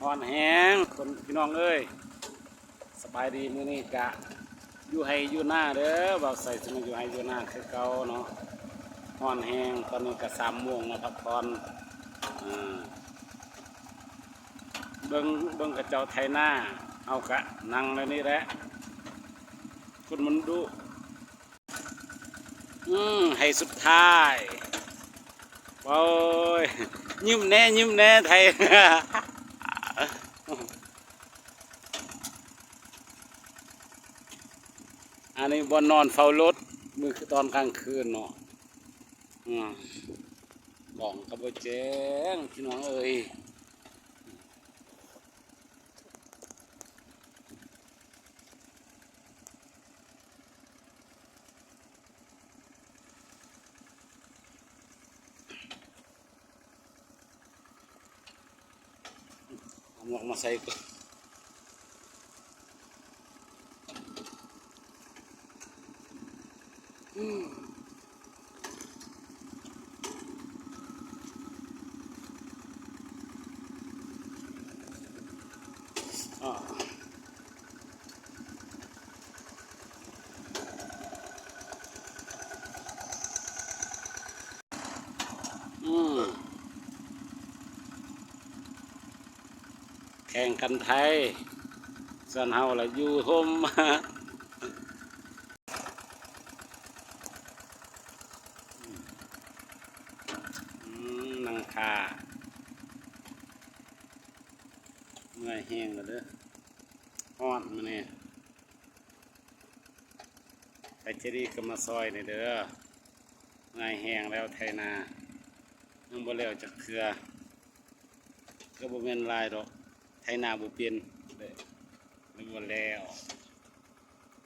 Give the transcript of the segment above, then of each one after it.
ຮ້ອນແຮງ ຄົນ ພີ່ນ້ອງເອີຍ ສະບາຍດີ. ມື້ນີ້ກະຢູ່ໄຮ່ຢູ່ນາເດີ ບ່າວໄຊຊິມາຢູ່ໄຮ່ຢູ່ນາຄືເກົ່າເນາະ. ຮ້ອນແຮງ ຕອນນີ້ກະສາມໂມງເນາະ ພັກຜ່ອນ ເບິ່ງ ເບິ່ງເຂົາເຈົ້າໄຖນາ ເຮົາກະນັ່ງແນວນີ້ແຫຼະ ຄົນມັນດຸ. ອືມ ໄຮ່ສຸດທ້າຍ ໂອ້ຍ ຍິ້ມແດ່ ຍິ້ມແດ່ ໄຖ ອັນນີ້ບ່ອນນອນເຝົ້າລົດ ມື້ຄືຕອນກາງຄືນເນາະ. ອືມ ກ້ອງກະບໍ່ແຈ້ງ ພີ່ນ້ອງເອີຍ. ເອົາໝວກມາໃສ່ກ່ອນ. ອືມ ອາ ອືມ ແຂ່ງກັນໄຖ ສ່ວນເຮົາລະຢູ່ຮົ່ມ ອືມ ນັ່ງຖ້າ ເມື່ອຍແຮງແລ້ວເດີ ຮ້ອນມື້ນີ້. ໃຜໃຈດີກະມາຊ່ອຍແດ່ເດີ ເມື່ອຍແຮງແລ້ວ ໄຖນາຍັງບໍ່ແລ້ວຈັກເທື່ອ. ກະບໍ່ແມ່ນຫຼາຍດອກ ໄຖນາບໍ່ເປັນ ເລີຍບໍ່ແລ້ວ.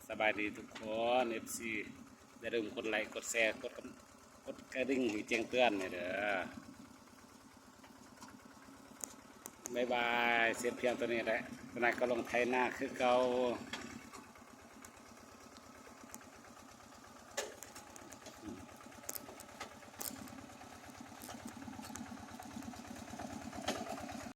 ສະບາຍດີທຸກຄົນ ເອັຟຊີ ຢ່າລືມກົດໄລ ກົດແຊ ກົດ ກົດກະດິ່ງໃຫ້ແຈ້ງເຕືອນແດ່ເດີ. ບາຍບາຍ ເສັດພຽງເທົ່ານີ້ແຫຼະ ຕອນນີ້ກະລົງໄຖນາຄືເກົ່າ.